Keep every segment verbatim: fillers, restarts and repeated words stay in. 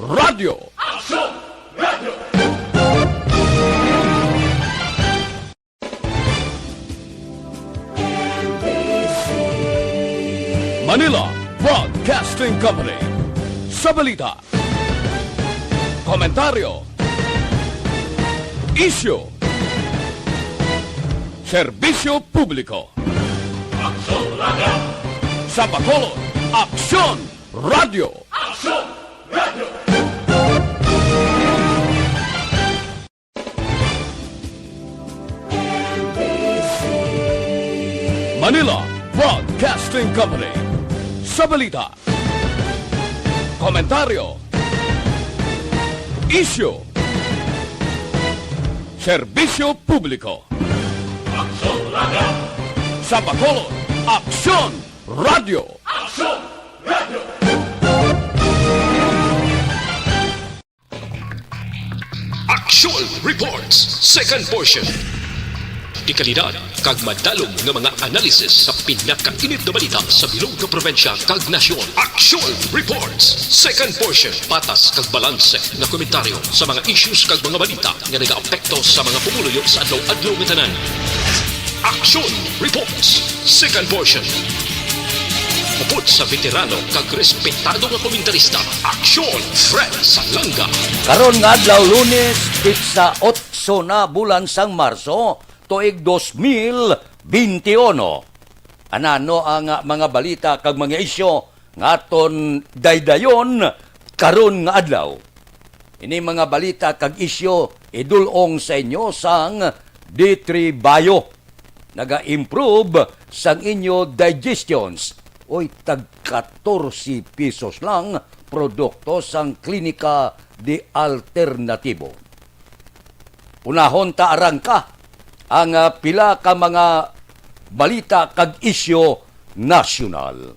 Radyo. Aksyon! Radyo! Manila Broadcasting Company. Sa balita, komentaryo, isyu, serbisyo publiko. Aksyon Radyo! Sa Bacolod, Aksyon Radyo! Aksyon Radyo! Manila Broadcasting Company. Sa balita, komentaryo, isyu, serbisyo publiko. Aksyon Radyo! Sa Bacolod, Aksyon Radyo! Aksyon Radyo! Action Reports, second portion. Dekalidad kag madalom nga mga analysis sa pinakainit nga balita sa bilog nga probinsya kag nasyon. Action Reports, second portion. Patas kag balanse nga komentaryo sa mga issues kag mga balita nga nagaapekto sa mga pumuluyo sa adlaw-adlaw nga tanan. Action Reports, second portion. Upod sa veterano kag respetado nga komentarista, Action Fred Salanga. Karon nga adlaw, Lunes, petsa otso na, bulan sang Marso, tuig dos mil benti uno. Anano ang, ah, mga balita kag mga isyu nga aton daydayon karon nga adlaw? Ini mga balita kag isyu idul-ong sa inyo sang D three Bio. Naga-improve sang inyo digestions. Oy, tag katorse pesos lang, produkto sang Klinika de Alternatibo. Unahon ta arangka ang, ah, pila ka mga balita kag isyu nasyonal.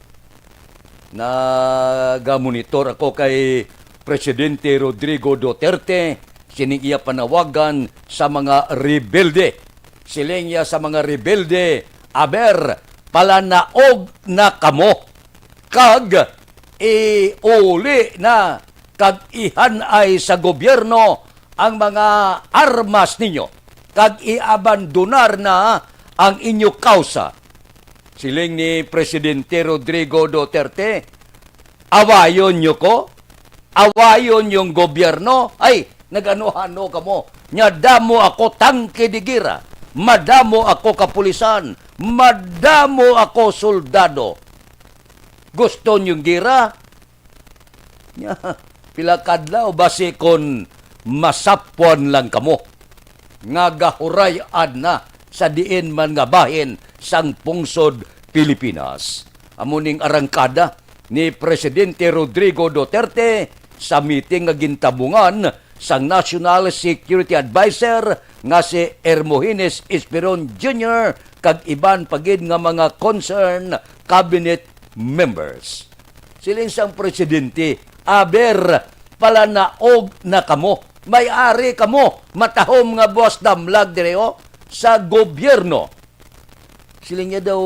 Nagamonitor ako kay Presidente Rodrigo Duterte sining iya panawagan sa mga rebelde. Siling niya sa mga rebelde, "Aber, palanaog na kamo, kag iuli na kag ihan-ay sa gobyerno ang mga armas ninyo, kag iabandonar na ang inyo kausa." Siling ni Presidente Rodrigo Duterte, "Awayon nyo ko? Awayon yung gobyerno? Ay, nag-ano-ano kamo. Nya damo ako tangke de gira. Madamo ako kapulisan. Madamo ako soldado. Gusto nyong gira? Nya, pila kadlaw basi kon masapwan lang kamo nga gahuray-an na sa diin man nga bahin sang pungsod Pilipinas." Amo ning arangkada ni Presidente Rodrigo Duterte sa meeting nga gintabungan sang National Security Adviser nga si Hermogenes Esperon Junior kag iban pa gid nga mga concerned cabinet members. Siling sang presidente, "Aber, palanaog na kamo. May ari kamo, matahom nga buwas damlag diri, oh, sa gobyerno." Siling niya daw,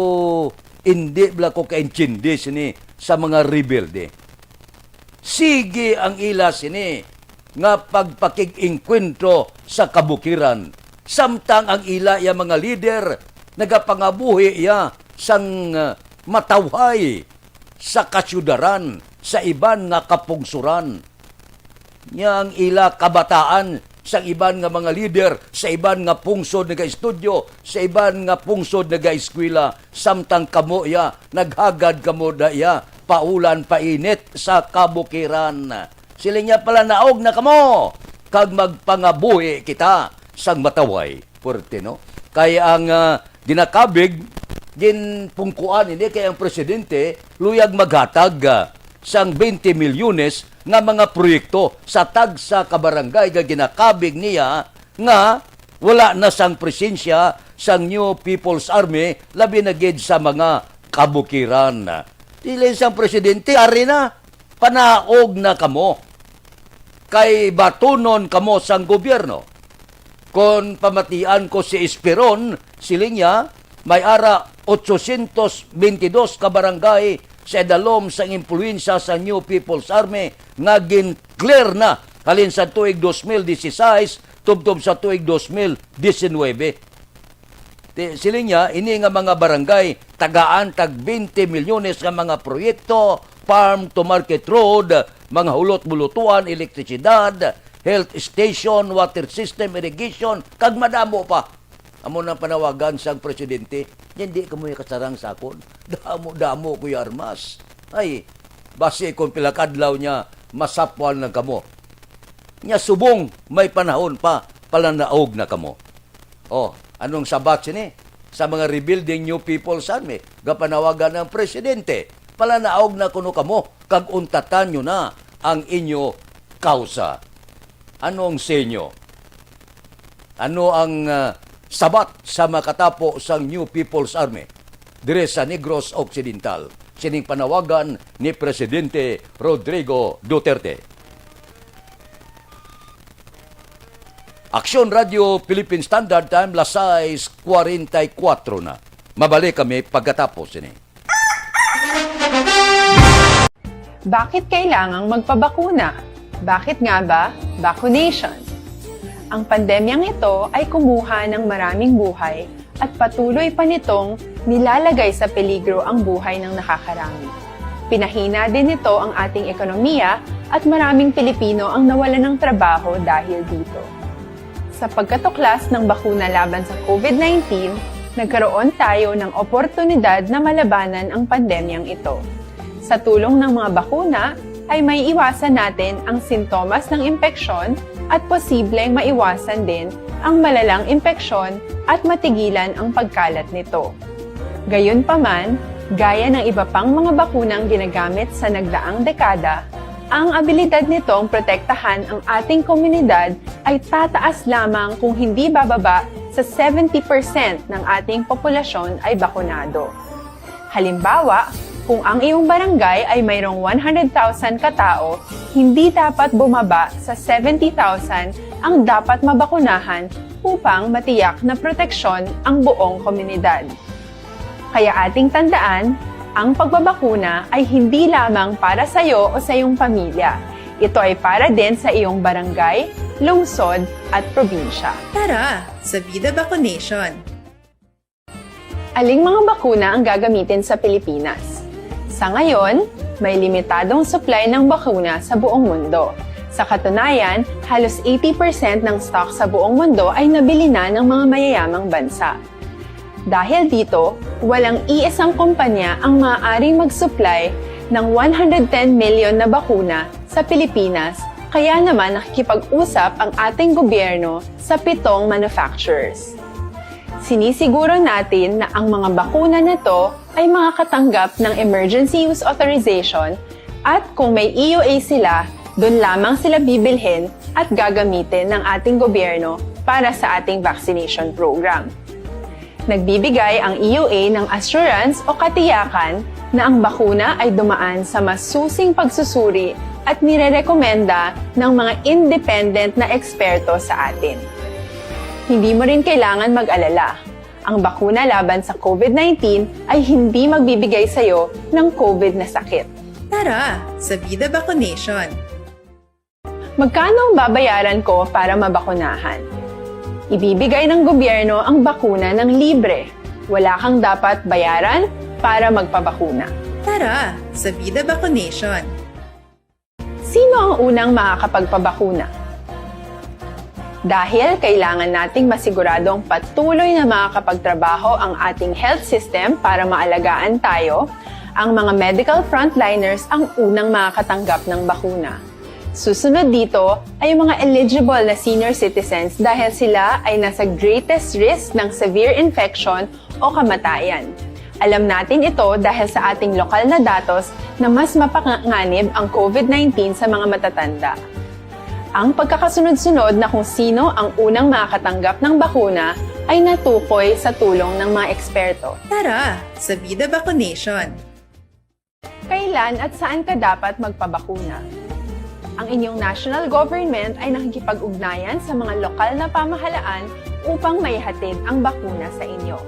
"Indi bala ko kaintindi sini sa mga rebelde." Sige ang ila sini nga pagpakig-engkwentro sa kabukiran, samtang ang ila iya mga lider nagapangabuhi iya sang, ah, matawhay sa kasyudaran, sa iban nga kapungsuran. Nya ang ila kabataan, sa iban nga mga lider, sa iban nga pungsod nagaestudyo, sa iban nga pungsod nagaeskwela, samtang kamo iya naghagad kamo da iya paulan painit sa kabukiran. Siling niya, "Palanaog na kamo, kag magpangabuhi kita sang matawhay." Puwerte, no? Kay ang, ah, ginakabig, ginpungkuan ini kay ang presidente luyag maghatag, ah, sang twenty milyones nga mga proyekto sa tagsa ka barangay nga ginakabig niya nga wala na sang presensya sang New People's Army, labi na gid sa mga kabukiran. Siling sang presidente, "Ari na, panaog na kamo, kay batunon kamo sang gobyerno." Kon pamatian ko si Esperon, siling niya, may ara ochocientos beintidos ka barangay sa idalom sang impluwensya sa New People's Army nga gin-, clear na halin sa tuig dos mil dieciséis tubtob sa tuig dos mil diecinuebe. Ti-, siling niya, ini nga mga barangay, tagaan tag twenty milyones nga mga proyekto, farm to market road, mga hulot-bulutuan, elektrisidad, health station, water system, irrigation, kag madamo pa. Amo nang panawagan sang presidente, "Hindi kamo kasarang sa akon. Damo-damo ko armas." Ay, basi kon pila ka adlaw niya, masapwan lang kamo. Nya subong may panahon pa, palanaog na kamo. Oh, anong sabat sini? Sa mga rebuilding New People's Army, gapanawagan ang presidente, palanaog na kuno kamo, kag untatan nyo na ang inyo kausa. Ano ang senyo? Ano ang, ah, sabat sa makatapo sang New People's Army diri sa Negros Occidental, sining panawagan ni Presidente Rodrigo Duterte? Aksyon Radio Philippine Standard Time, las sais cuarenta y cuatro na. Mabalik kami pagkatapos sini. Bakit kailangang magpabakuna? Bakit nga ba vaccination? Ang pandemyang ito ay kumuha ng maraming buhay at patuloy pa nitong nilalagay sa peligro ang buhay ng nakakarami. Pinahina din nito ang ating ekonomiya at maraming Pilipino ang nawalan ng trabaho dahil dito. Sa pagkatuklas ng bakuna laban sa COVID nineteen, nagkaroon tayo ng oportunidad na malabanan ang pandemyang ito. Sa tulong ng mga bakuna, ay maiiwasan natin ang sintomas ng impeksyon at posibleng maiwasan din ang malalang impeksyon at matigilan ang pagkalat nito. Gayunpaman, gaya ng iba pang mga bakunang ginagamit sa nagdaang dekada, ang abilidad nitong protektahan ang ating komunidad ay tataas lamang kung hindi bababa sa seventy percent ng ating populasyon ay bakunado. Halimbawa, kung ang iyong barangay ay mayroong one hundred thousand katao, hindi dapat bumaba sa seventy thousand ang dapat mabakunahan upang matiyak na proteksyon ang buong komunidad. Kaya ating tandaan, ang pagbabakuna ay hindi lamang para sa iyo o sa iyong pamilya. Ito ay para din sa iyong barangay, lungsod, at probinsya. Tara, sa Vida Vaccination! Aling mga bakuna ang gagamitin sa Pilipinas? Sa ngayon, may limitadong supply ng bakuna sa buong mundo. Sa katunayan, halos eighty percent ng stock sa buong mundo ay nabili na ng mga mayayamang bansa. Dahil dito, walang iisang kumpanya ang maaaring mag-supply ng one hundred ten million na bakuna sa Pilipinas, kaya naman nakikipag-usap ang ating gobyerno sa pitong manufacturers. Sinisiguro natin na ang mga bakuna na to ay makakatanggap ng emergency use authorization at kung may E U A sila, doon lamang sila bibilhin at gagamitin ng ating gobyerno para sa ating vaccination program. Nagbibigay ang E U A ng assurance o katiyakan na ang bakuna ay dumaan sa masusing pagsusuri at nirerekomenda ng mga independent na eksperto sa atin. Hindi mo rin kailangan mag-alala. Ang bakuna laban sa COVID nineteen ay hindi magbibigay sa iyo ng COVID na sakit. Tara, sa Vida Vaccination! Magkano ang babayaran ko para mabakunahan? Ibibigay ng gobyerno ang bakuna ng libre. Wala kang dapat bayaran para magpabakuna. Tara, sa Vida Vaccination! Sino ang unang makakapagpabakuna? Dahil kailangan nating masiguradong patuloy na makakapagtrabaho ang ating health system para maalagaan tayo, ang mga medical frontliners ang unang makakatanggap ng bakuna. Susunod dito ay ang mga eligible na senior citizens dahil sila ay nasa greatest risk ng severe infection o kamatayan. Alam natin ito dahil sa ating lokal na datos na mas mapanganib ang COVID nineteen sa mga matatanda. Ang pagkakasunod-sunod na kung sino ang unang makakatanggap ng bakuna ay natukoy sa tulong ng mga eksperto. Tara, sa Vida Vaccination! Kailan at saan ka dapat magpabakuna? Ang inyong national government ay nakikipag-ugnayan sa mga lokal na pamahalaan upang maihatid ang bakuna sa inyo.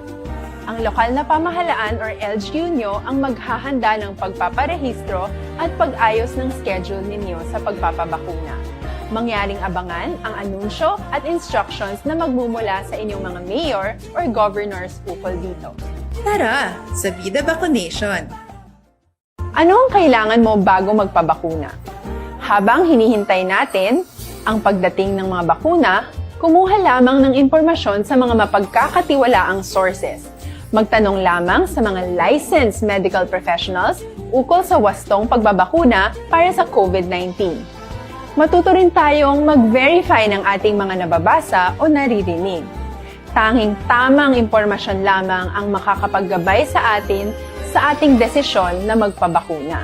Ang lokal na pamahalaan or L G U nyo ang maghahanda ng pagpaparehistro at pag-ayos ng schedule ninyo sa pagpapabakuna. Mangyaring abangan ang anunsyo at instructions na magmumula sa inyong mga mayor or governors ukol dito. Tara sa Vida Vaccination! Ano ang kailangan mo bago magpabakuna? Habang hinihintay natin ang pagdating ng mga bakuna, kumuha lamang ng impormasyon sa mga mapagkakatiwalaang sources. Magtanong lamang sa mga licensed medical professionals ukol sa wastong pagbabakuna para sa COVID nineteen. Matuto rin tayong mag-verify ng ating mga nababasa o naririnig. Tanging tamang impormasyon lamang ang makakapaggabay sa atin sa ating desisyon na magpabakuna.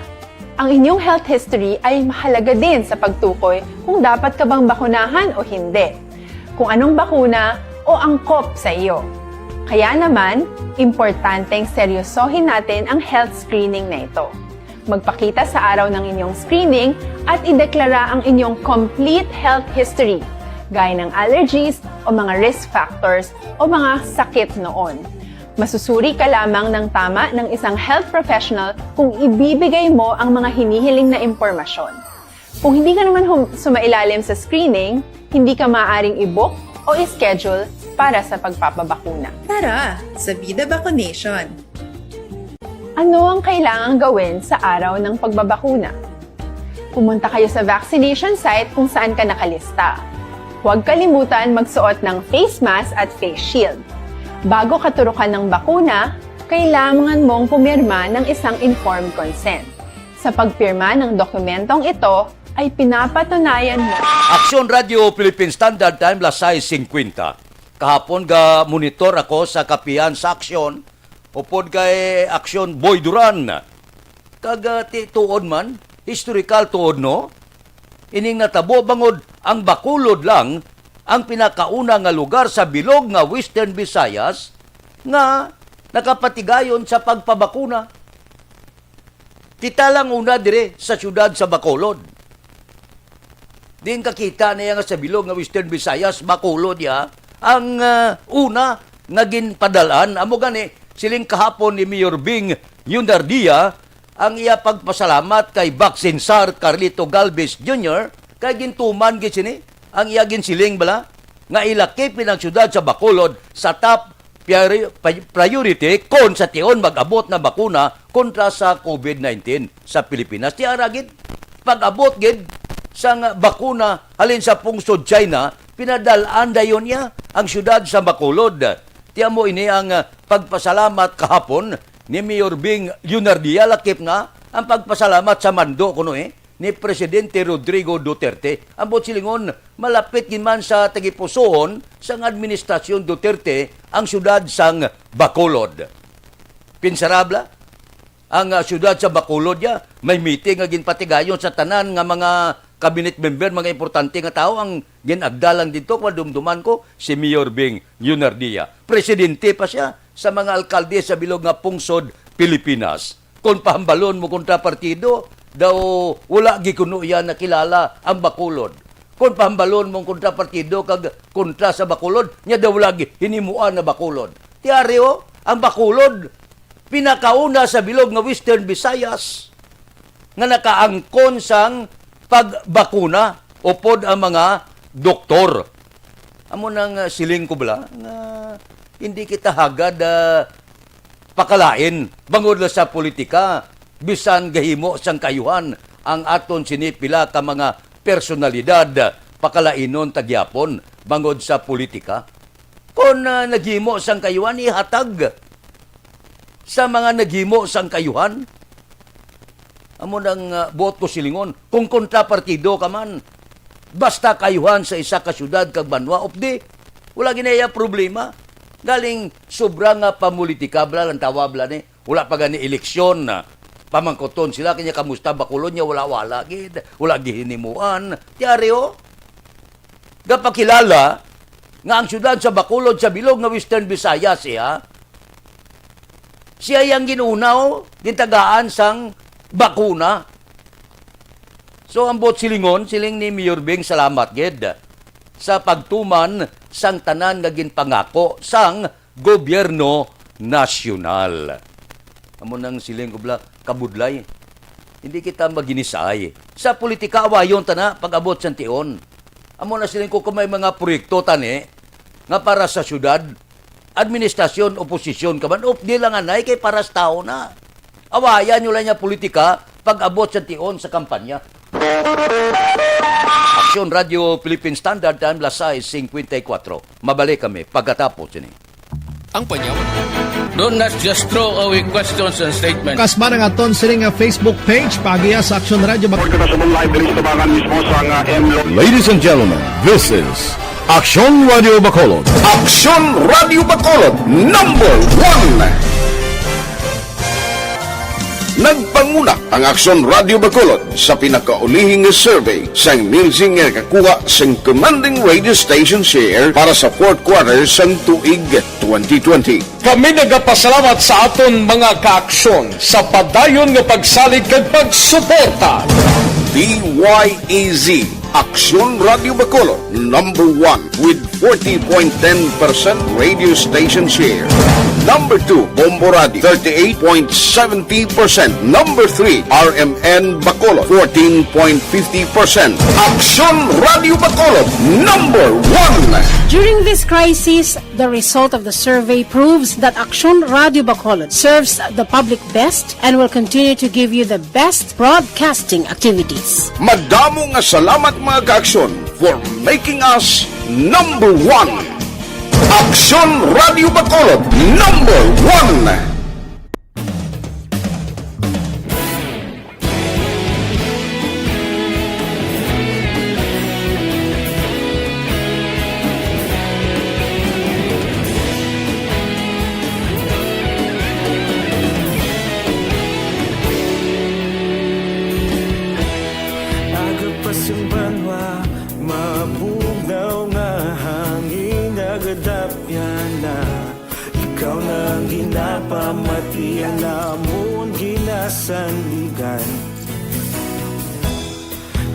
Ang inyong health history ay mahalaga din sa pagtukoy kung dapat ka bang bakunahan o hindi, kung anong bakuna o angkop sa iyo. Kaya naman, importanteng seryosohin natin ang health screening na ito. Magpakita sa araw ng inyong screening at ideklara ang inyong complete health history, gaya ng allergies o mga risk factors o mga sakit noon. Masusuri ka lamang ng tama ng isang health professional kung ibibigay mo ang mga hinihiling na impormasyon. Kung hindi ka naman hum- sumailalim sa screening, hindi ka maaaring i-book o i-schedule para sa pagpapabakuna. Tara sa Vida Vaccination! Ano ang kailangang gawin sa araw ng pagbabakuna? Pumunta kayo sa vaccination site kung saan ka nakalista. Huwag kalimutan magsuot ng face mask at face shield. Bago katurukan ng bakuna, kailangan mong pumirma ng isang informed consent. Sa pagpirma ng dokumentong ito ay pinapatunayan mo. Aksyon Radio Philippine Standard Time, las sais singkwenta. Kahapon ga monitor ako sa kapihan sa Aksyon, upod kay Aksyon Boy Duran. Kag, ah, ti tuod man, historical tuod, no? Ining natabo bangod ang Bacolod lang ang pinakauna nga lugar sa bilog nga Western Visayas nga nakapatigayon sa pagpabakuna. Kita lang una dire sa siyudad sa Bacolod. Diin kakita niya nga sa bilog nga Western Visayas, Bacolod ya ang, ah, una nga ginpadal-an. Amo gani, siling kahapon ni Mayor Bing Leonardia ang iya pagpasalamat kay Vaccine Czar Carlito Galvez Junior kay gintuman gid sini ang iya ginsiling bala nga ilakip ang siyudad sa Bacolod sa top priori-, pri-, priority kon sa tion mag-abot na bakuna kontra sa COVID nineteen sa Pilipinas. Ti ara gid, pag-abot gid sang bakuna halin sa pungsod China, pinadal-an dayon niya ang siyudad sa Bacolod. Ti amo ini ang, ah, pagpasalamat kahapon ni Mayor Bing Leonardia, lakip nga ang pagpasalamat sa mando kuno, eh, ni Presidente Rodrigo Duterte. Ang buot silingon, malapit gid man sa tagipusoon sang administrasyon Duterte ang siyudad sang Bacolod. Pinsara bala, ang, ah, siyudad sa Bacolod ya, may meeting nga ginpatigayon sa tanan nga mga cabinet member, mga importante nga tawo ang gin-agda lang didto. Madumduman ko si Mayor Bing Leonardia. Presidente pa siya sa mga alkalde sa bilog nga pungsod Pilipinas. Kon pahambalon mo kontra partido, daw wala gid kuno iya nakilala ang Bacolod. Kon pahambalon mo kontra partido kag kontra sa Bacolod, nya daw wala gid hinimuan na Bacolod. Ti ari, oh, ang Bacolod, pinakauna sa bilog nga Western Visayas nga nakaangkon sang pagbakuna upod ang mga doktor. Amo nang, ah, siling ko bala nga hindi kita hagad, ah, pakalain bangod lang sa politika, bisan gahimo sang kaayuhan ang aton sini pila ka mga personalidad, pakalainon ta gihapon bangod sa politika. Kon, ah, naghimo sang kaayuhan, ihatag sa mga naghimo sang kaayuhan. Amo nang, ah, buot ko silingon, kung kontrapartido ka man, basta kaayuhan sa isa ka syudad kag banwa, updi, wala gid na iya problema. Galing sobra nga pamulitika bala lang tawag bala ni. Wala pa gani eleksyon na pamangkuton sila kanya kamusta Bacolod, nya wala-wala gid, wala gihinimuan. Ti ari, oh. Gapakilala nga ang syudad sa Bacolod sa bilog nga Western Visayas iya, siya yang ginunaw, gintagaan sang bakuna. So, ang buot silingon, siling ni Mayor Bing, salamat gid sa pagtuman sang tanan nga ginpangako sang gobyerno nasyonal. Amo nang siling ko bala, kabudlay. Hindi kita maginisay. Sa politika, awayon ta na pag-abot sa tion. Amo na siling ko, kung may mga proyekto tani nga para sa syudad, administrasyon, oposisyon ka man, updi lang anay kay para sa tao na. Awayan nyo lang niya politika pag-abot sa tion sa kampanya. Aksyon Radio Philippine Standard Time, las sais cincuenta y cuatro. Mabalik kami pagkatapos ini. Ang panyawan. Do not just throw away questions and statements. Kasma ang aton sini nga Facebook page, pagiya sa Aksyon Radio. Report na sa live diri sa Tabangan mismo sa nga M Lo- Ladies and gentlemen, this is Aksyon Radio Bacolod. Aksyon Radio Bacolod, number one. Nagpanguna ang Aksyon Radio Bacolod sa pinakaulihing nga survey sang Nielsen nga nakakuha sang commanding radio station share para sa fourth quarter sang tuig twenty twenty. Kami nagapasalamat sa aton mga kaaksyon sa padayon nga pagsalig kag pagsuporta. D Y E Z, Aksyon Radio Bacolod, number one with forty point ten percent radio station share. Number two, Bombo Radio, thirty-eight point seventy percent. Number three, R M N Bacolod, fourteen point fifty percent. Aksyon Radio Bacolod, number one. During this crisis, the result of the survey proves that Aksyon Radio Bacolod serves the public best and will continue to give you the best broadcasting activities. Madamo nga salamat, mga kaaksyon, for making us number one. Aksyon Radio Bacolod, number one. Aga pa sing banwa, mabugnaw nga hangin, nagadapyan na. Ikaw na ang ginapamati, ang amon ginasandigan.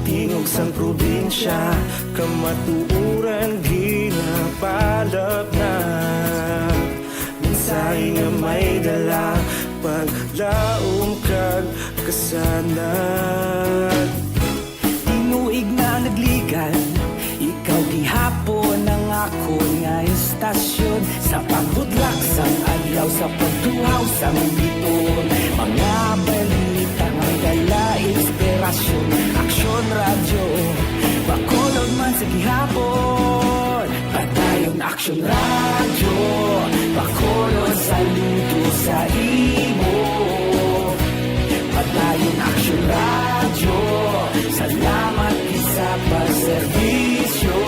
Tingog sang probinsya, kamatuoran ginapalapnag. Mensahe nga may dala, paglaom kag kasanag. Tinuig na nagligan, ikaw gihapon ang akon nga istasyon. Sa pagbudlak sang adlaw, sa pagtuhaw sang biton, mga balita nga may dala inspirasyon. Aksyon Radyo, Bacolod man sa gihapon. Padayon Aksyon Radyo, Bacolod, saludo sa imo. Padayon Aksyon Radyo, salamat gid sa pagserbisyo.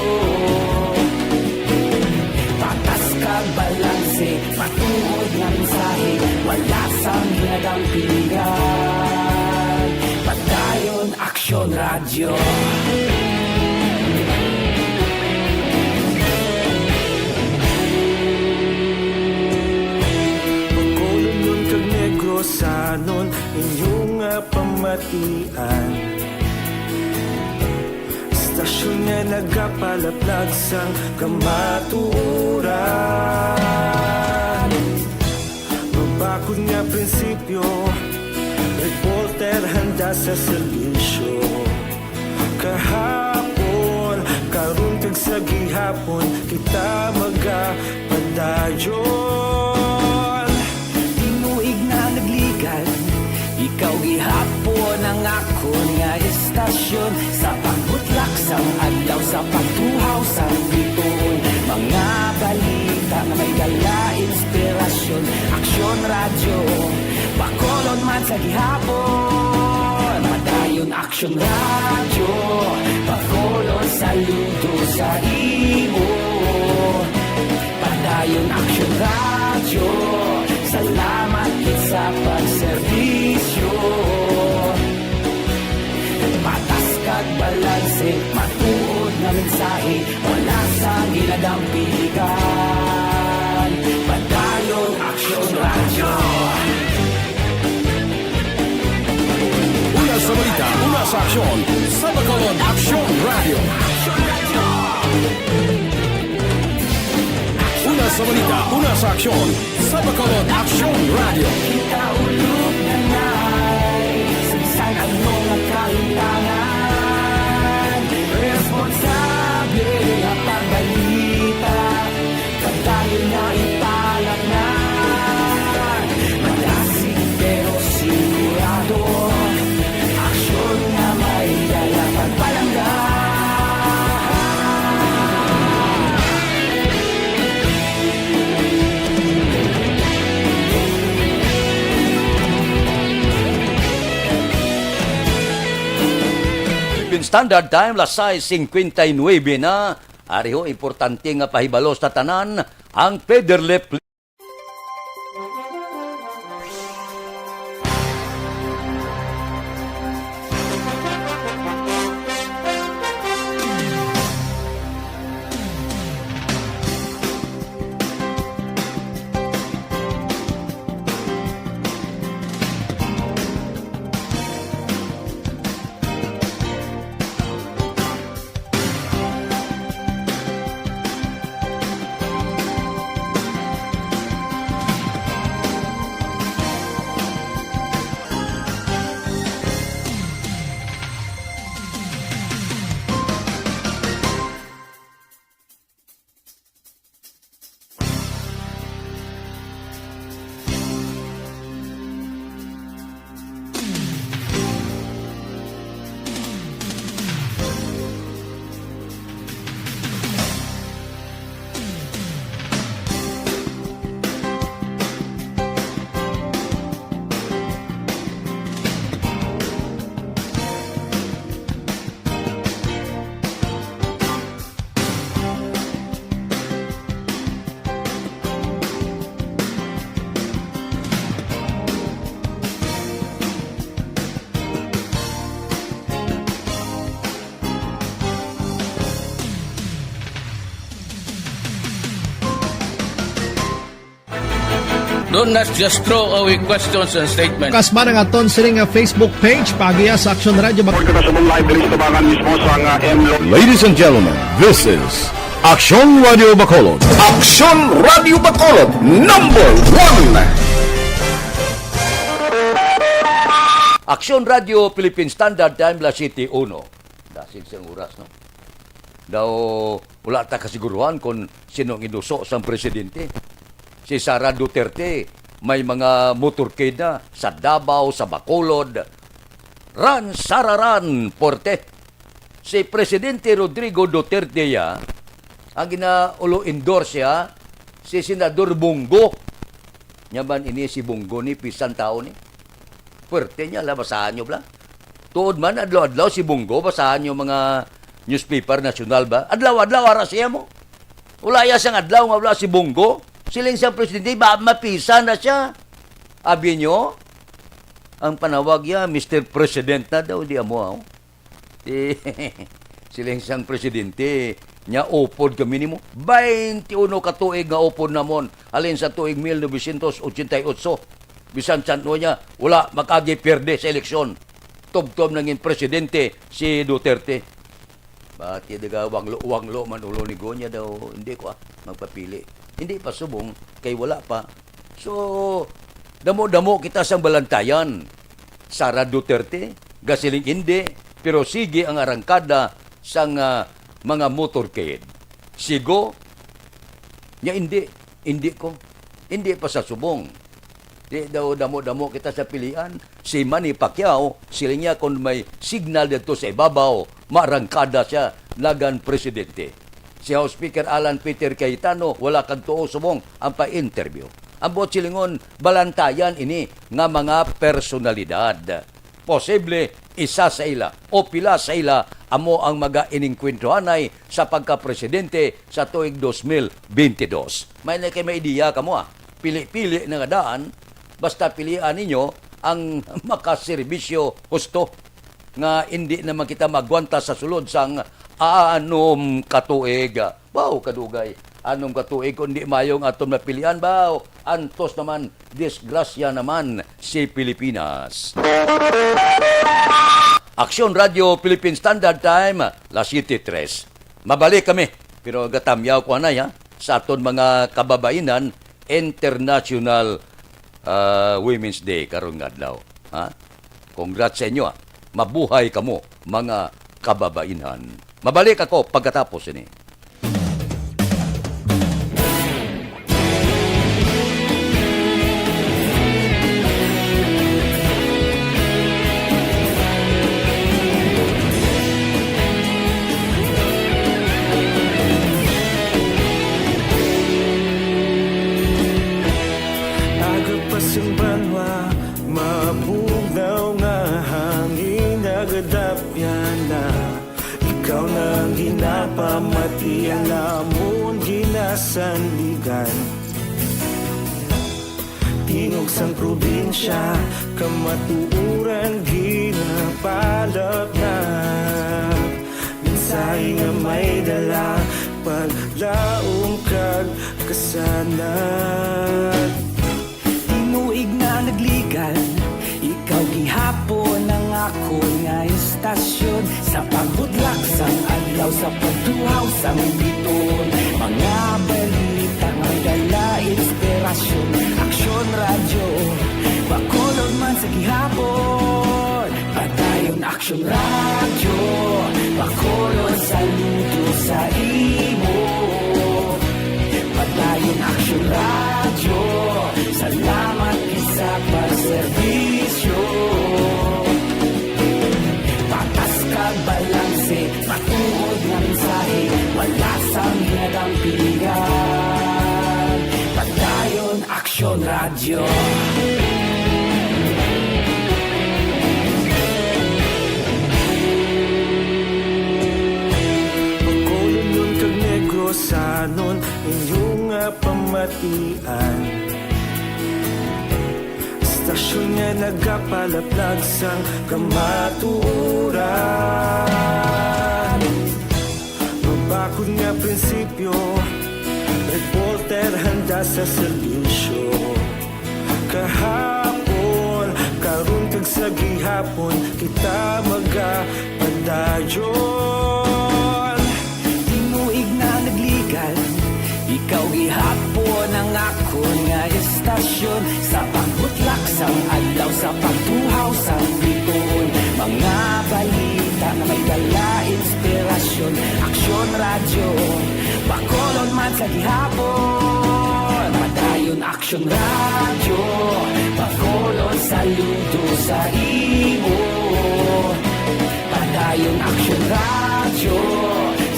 Patas kag balanse, matuod nga mensahe, wala sang ginadampigan. Padayon Aksyon Radyo. Bacolodnon kag Negrosanon, inyo nga pamatian. Istasyon nga nagapalaplag sang kamatuoran. Mabakod nga prinsipyo, reporter handa sa serbisyo. Kahapon, karon kag sa gihapon, kita magapadayon. Tinuig na nagligan, ikaw gihapon ang akon nga istasyon. Sa pagbutlak sang adlaw, sa pagtuhaw sang bituon, mga balita nga may dala inspirasyon. Aksyon Radyo, Bacolod man sa gihapon. Padayon Aksyon Radyo, Bacolod, saludo sa imo. Padayon Aksyon Radyo, salamat gid sa pagserbisyo. Patas kag balanse, matuod nga mensahe, wala sang ginadampigan. Padayon Aksyon Radyo. Una sa balita, una sa aksyon, sa Bacolod Aksyon Radyo. Una sa balita, una sa aksyon, sa Bacolod Action Radio. Kita ulog na nai, sa bisan ano nga kalimtangan. Responsable nga pagbalita, kadali nga ipalatnan. Malasig pero sigurado, aksyon nga may dala pagpalangga. Philippine Standard Time, las sais cincuenta y nueve na. Ari ho, importante nga pahibalo sa tanan ang Federlip. Don't not just throw away questions and statements. Kasman ang aton sini nga Facebook page, paagiha sa Aksyon Radio Bac- Report ko na sa mong live diri sa tubangan mismo sa nga M Lo- Ladies and gentlemen, this is Aksyon Radio Bacolod. Aksyon Radio Bacolod, number one. Aksyon Radio Philippine Standard Time, las siyete uno. Dasig sang oras, no? Daw wala ta kasiguruhan kung sino ang inuso sang presidente. Si Sara Duterte, may mga motorcade na sa Davao, sa Bacolod, run, Sara, run, puwerte. Si Presidente Rodrigo Duterte, ya, ang ginaulo-endorse siya, si Senador Bong Go. Nya man ini si Bong Go ni, bisan tawo ni. Puwerte niya, la, basahan niyo, bla. Tuod man, adlaw-adlaw si Bong Go, basahan niyo mga newspaper nasyonal ba? Adlaw-adlaw, ara siya mo. Wala ya sang adlaw nga wala si Bong Go. Siling sang presidente, ba, mapisan na siya. Abi niyo, ang panawag ya, Mister President na daw, di amo, oh. Di, siling sang presidente, nya upod kami nimo. Baynte uno ka tuig nga upod namon, halin sa tuig mil novecientos ochenta y ocho. Bisan san-o niya, wala makagi pierde sa eleksyon. Tubtob nangin presidente si Duterte. Bati daga wanglo-wanglo man ulo ni Gonya daw, hindi ko, ah, magpapili. Hindi pa subong, kay wala pa. So, damo-damo kita sang balantayan. Sara Duterte, gasiling hindi, pero sige ang arangkada sang, ah, mga motorcade. Sigo, nya hindi, hindi ko. Hindi pa sa subong. Di daw damo-damo kita sa pilian. Si Manny Pacquiao, siling niya, kung may signal didto sa ibabaw, maarangkada siya, lagan presidente. Si House Speaker Alan Peter Cayetano, wala kag tuo subong ang pa-interview. Ang buot silingon, balantayan ini nga mga personalidad. Posible, isa sa ila o pila sa ila amo ang magainengkwentruhanay sa pagkapresidente sa tuig dos mil bente dos. May na kay may ideya kamo, ah. Pili-pili na nga daan, basta pilian ninyo ang makaserbisyo husto nga indi naman kita magwanta sa sulod sang anom ka tuig. Baw, kadugay. Anom ka tuig kung di mayo ang aton mapilian, baw. Antos naman, disgrasya naman si Pilipinas. Aksyon Radio Philippine Standard Time, las siete tres. Mabalik kami, pero gatamyaw ko anay, ha, sa aton mga kababainan International, ah, Women's Day karon nga adlaw. Ha? Congrats sa inyo, ah. Mabuhay kamo, mga kababainhan. Mabalik ako pagkatapos ini. Aga pa sing banwa, mabugnaw nga hangin, nagadapyan na. Ikaw na ang ginapamati, ang amon ginasandigan. Tingog sang probinsya, kamatuoran ginapalapnap. Mensahe nga may dala, paglaom kag kasanag. Tinuig na nagligan, ikaw gihapon ang akon nga istasyon. Sa pagbutlak sang adlaw, sa pagtuhaw sang biton, mga balita nga may dala inspirasyon. Aksyon Radyo, Bacolod man sa gihapon. Padayon Aksyon Radyo, Bacolod, saludo sa imo. Padayon Aksyon Radyo, salamat gid sa pagserbisyo. Patas kag balanse, matuod nga mensahe, wala sang hinadampigan. Padayon Aksyon Radyo. Bacolodnon kag Negrosanon, inyo nga pamatian. Istasyon nga nagapalaplag sang kamatuoran. Mabakod nga prinsipyo, reporter handa sa serbisyo. Kahapon, karon, kag sa gihapon, kita magapadayon. Tinuig na nagligan, ikaw gihapon ang akon nga istasyon. Sa pagbutlak sang adlaw, sa pagtuhaw sang biton, mga balita nga may dala inspirasyon. Aksyon Radyo, Bacolod man sa gihapon. Padayon Aksyon Radyo, Bacolod, saludo sa imo. Padayon Aksyon Radyo,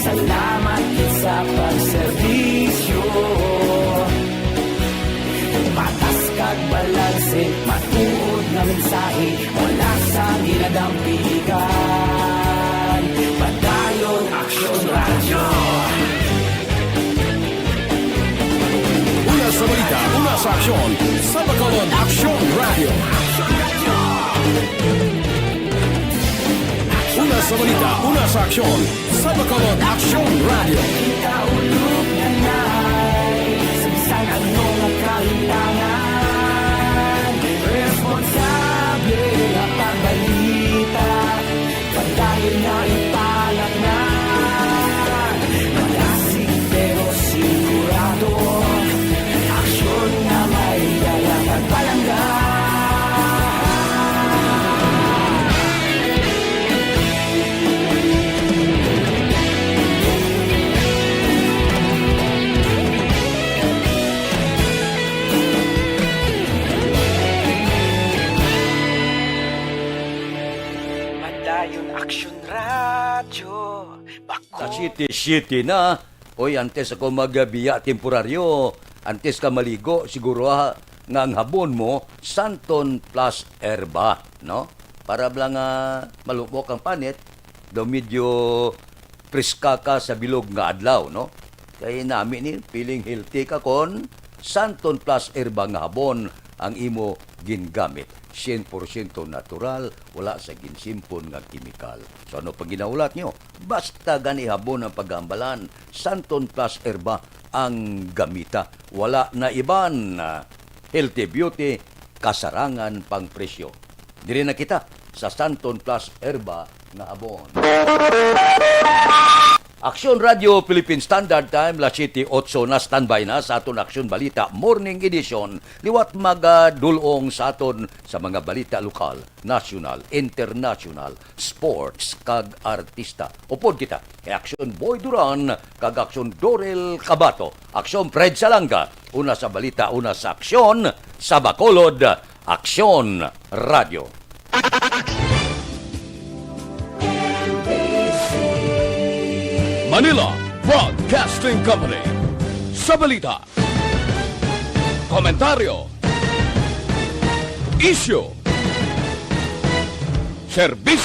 salamat gid sa pagserbisyo. Patas kag balanse, matuod nga mensahe, wala sang hinadampigan. Padayon Aksyon Radyo. Una sa balita, una sa aksyon, sa Bacolod Aksyon Radyo. Una sa balita, una sa aksyon, sa Bacolod Aksyon Radyo. Kita ulog na nay, sa bisan ano nga kalimtangan, responsable nga pagbalita. Padayon nga ipalaknag, malasig pero sigurado, aksyon nga may dala kag palangga. Padayon Aksyon Radyo. Bako. Sa City City na. Oy, antes ako magbiya temporaryo, antes ka maligo, siguro, ha, nga ang habon mo, Santon Plus Herba, no? Para bala nga malubok ang panit, daw medyo preska ka sa bilog nga adlaw, no? Kay nami ni, feeling healthy ka kon Santon Plus Herba nga habon ang imo gingamit. Syen porsyento natural, wala sa ginsimpon nga kemikal. So, ano pang ginahulat nyo? Basta gani habon ang paghambalan, Santon Plus Herba ang gamita. Wala na iban, ah, healthy beauty, kasarangan pang presyo. Diri na kita sa Santon Plus Herba nga habon. Aksyon Radio Philippine Standard Time, las siyete otso na, standby na sa aton Aksyon Balita Morning Edition. Liwat magadulong sa aton sa mga balita lokal, nasyonal, internasyonal, sports, kag artista. Upod kita kay Aksyon Boy Duran kag Aksyon Dorel Cabato, Aksyon Fred Salanga, una sa balita, una sa aksyon, sa Bacolod, Aksyon Radio. Manila Broadcasting Company. Sa balita, komentaryo, isyu, serbisyo.